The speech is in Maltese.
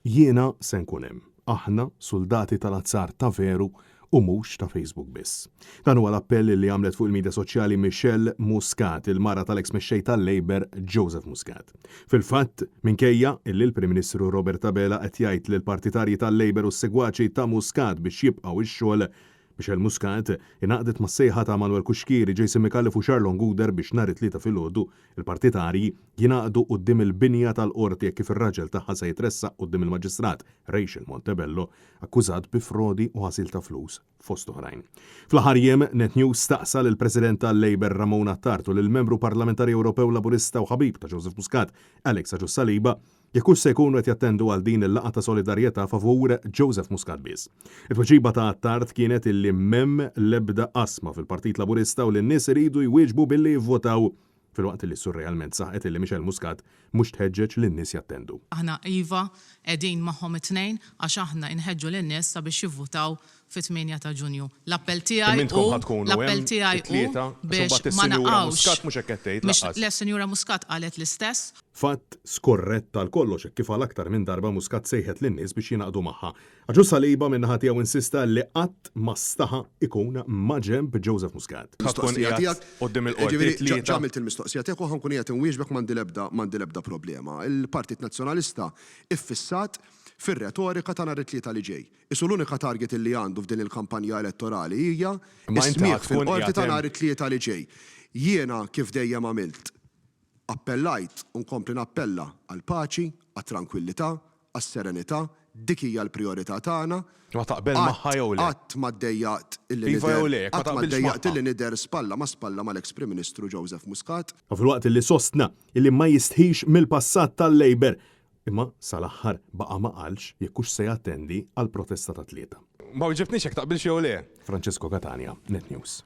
Jiena se nkun hemm. Aħna suldati tal-azzar ta' veru u mhux ta' Facebook biss. Dan huwa l-appell li għamlet fuq il-midja soċjali Michelle Muscat, il-mara tal-eks mexxej tal-Labour Joseph Muscat. Fil-fatt, minkejja illi l-Prim Ministru Robert Abela qed jgħid lill-partitarji tal-Labour u s-segwaċi ta' Muscat biex jibqgħu x-xogħol, Michelle Muscat ingħaqdet mas-sejħa ta' Manuel Cuschieri, Jason Micallef u Charlon Gouder biex nhar it-Tlieta filgħodu l-partitarji jingħaqdu quddiem il-binja tal-Qorti hekk kif ir-raġel tagħha se jitressaq quddiem il-Maġistrat Rachel Montebello akkużat bi frodi u ħasil ta' flus fost oħrajn. Fl-aħħar jiem, Net News staqsa lill-President tal-Labour Ramon Attard u lill-Membru Parlamentari Ewropew Laburista u ħabib ta' Joseph Muscat Alex Agius Saliba jekk hux se jkunu qed jattendu għal din il-laqgħa ta' solidarjetà favur Joseph Muscat biss. It-tweġiba ta' Attard kienet illi m'hemm l-ebda qasma fil-Partit Laburista u li n-nies iridu jwieġbu billi jivvotaw, filwaqt illi surrealment saħqet illi Michelle Muscat mhux tħeġġeġ lin-nies jattendu. Aħna iva qegħdin magħhom it-tnejn għax aħna inħeġġu lin-nies sabiex jivvutaw fit-tmienja ta' Ġunju. L-appell tiegħi hu, l-appell tiegħi hu biex ma naqgħux, mhix, le s-Sinjura Muscat qalet l-istess. Fatt skorrett għal kollox hekk kif għal aktar minn darba Muscat sejħet lin-nies biex jingħaqdu magħha. Agius Saliba min-naħa tiegħu insista li qatt ma staħa ikun maġenb Joseph Muscat. Mistoqsija tiegħek, jiġifieri ġa għamilt il-mistoqsija tiegħek u ħa nkun qiegħed inwieġbek m'għandi l-ebda m'għandi l-ebda problema. Il-Partit Nazzjonalista iffissat fir-retorika ta' nhar it-Tlieta li ġej. Qisu l-unika target illi għandu f'din il-kampanja elettorali hija s-smigħ fil-Qorti ta' nhar it-Tlieta li ġej. Jiena, kif dejjem għamilt, appellajt u nkompli nappella għall-paċi, għat-trankwillità, għas-serenità, dik hija l-prijorità tagħna. Qatt, qatt ma ddejjaqt illi nidher, qatt ma ddejjaqt illi nidher spalla ma' spalla mal-eks Prim Ministru Joseph Muscat. U filwaqt illi sostna illi ma jistħix mill-passat tal-Labour, Imma sal-aħħar baqa' ma qalx jekk hux se jattendi għall-protesta tat-Tlieta. Ma weġibtnix jekk taqbilx jew le. Francesco Catania, Net News.